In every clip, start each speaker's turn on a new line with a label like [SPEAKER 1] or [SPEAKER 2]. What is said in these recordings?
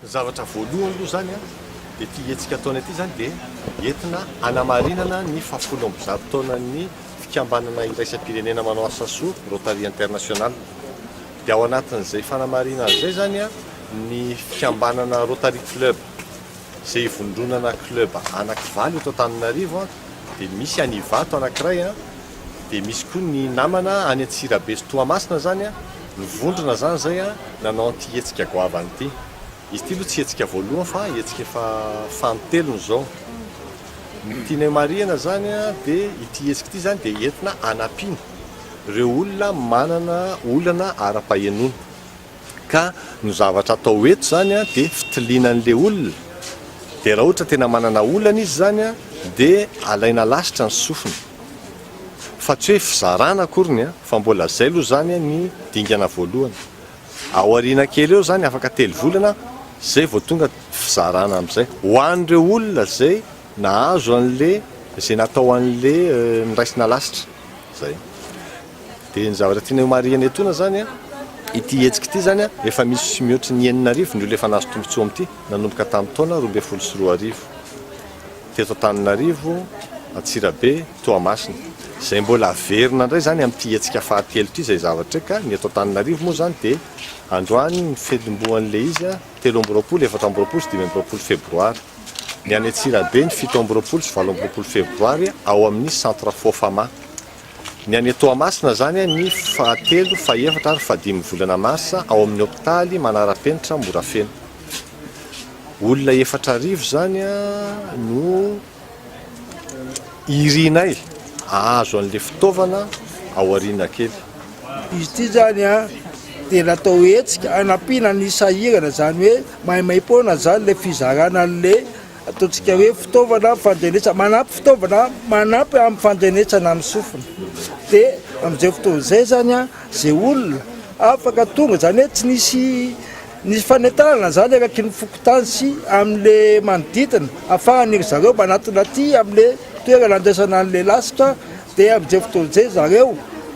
[SPEAKER 1] Ny zavatra voalohany aloha izany dia ity hetsika ataonay ity izany dia entina hanamarinana ny fahafolo ambizato taonan'ny fikambanana iraisam-pirenena manao asa soa Rotary International. Dia ao anatin'izay fanamarinana izay izany ny fikambanana Rotary Club izay ivondronana club anakivalo eto Antananarivo dia misy any Ivato anankiray dia misy koa ny namana any Antsirabe sy Toamasina izany nivondrona izany izay nanao an'ity hetsika goavana ity. Izy ity aloha tsy hetsika voalohany fa hetsika efa fanintelony izao. Ny tianay marihana izany dia ity hetsika ity izany dia entina hanampiana ireo olona manana olana ara-pahenoana. Ka ny zavatra atao eto izany dia fitiliana an'ilay olona, dia raha ohatra tena manana olana izy izany dia alaina lasitra ny sofiny. Fa tsy hoe fizarana akoriny fa mbola izay aloha izany ny dingana voalohany. Aoriana kely eo izany afaka telo volana izay vao tonga fizarana amin'izay ho an'ireo olona izay nahazo an'ilay izay natao an'ilay noraisina lasitra. Izay. Dia ny zavatra tiana homarihana etoana izany an, ity hetsika ity izany an, efa misy mihoatry ny 6000 ny olona efa nahazo tombontsoa amin'ity nanomboka tamin'ny taona 2012 teto Antananarivo, Antsirabe, Toamasina. Izay mbola averina indray izany amin'ity hetsika fahatelo ity izay zavatra ka ny eto Antananarivo moa izany dia androany ny fitomboan'ilay izy an, 23, 24 sy 25 febroary. Ny any Antsirabe ny 27 sy 28 febroary ao amin'ny Centre Fofama. Ny any Toamasina izany ny fahatelo, fahefatra ary fahadimy volana marsa ao amin'ny hopitaly manara-penitra Morafeno. Olona 4000 izany no irinay hahazo an'ilay fitaovana ao aoriana kely.
[SPEAKER 2] Izy ity izany dia natao hetsika hanampiana ny sahirana, izany hoe maimaimpoana izany ilay fizarana an'ilay Ataontsika hoe fitaovana fandrenesana, manampy fitaovana manampy amin'ny fandrenesana amin'ny sofina. Dia amin'izay fotoana izay izany an, izay olona afaka tonga, izany hoe tsy nisy nisy fanentanana izany eraky ny fokontany sy amin'le manodidina ahafahan'ny ry zareo manatona aty amin'le toerana andraisana an'le lasitra, dia amin'izay fotoana izay zareo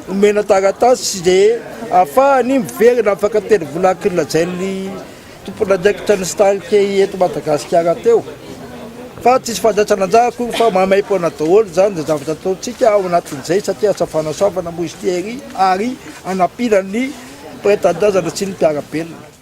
[SPEAKER 2] omena taratasy sy izay ahafahany miverina afaka telo volana araka ny lazain'ny Tompon'andraikitra ny Starike eto Madagasikara teo fa tsisy fandraisana anjara akory fa maimaimpoana daholo izany izay zavatra ataontsika ao anatin'izay satria asa fanasoavana moa izy ity ary ary hanampiana ny mpiray tanindrazana sy ny mpiara-belona.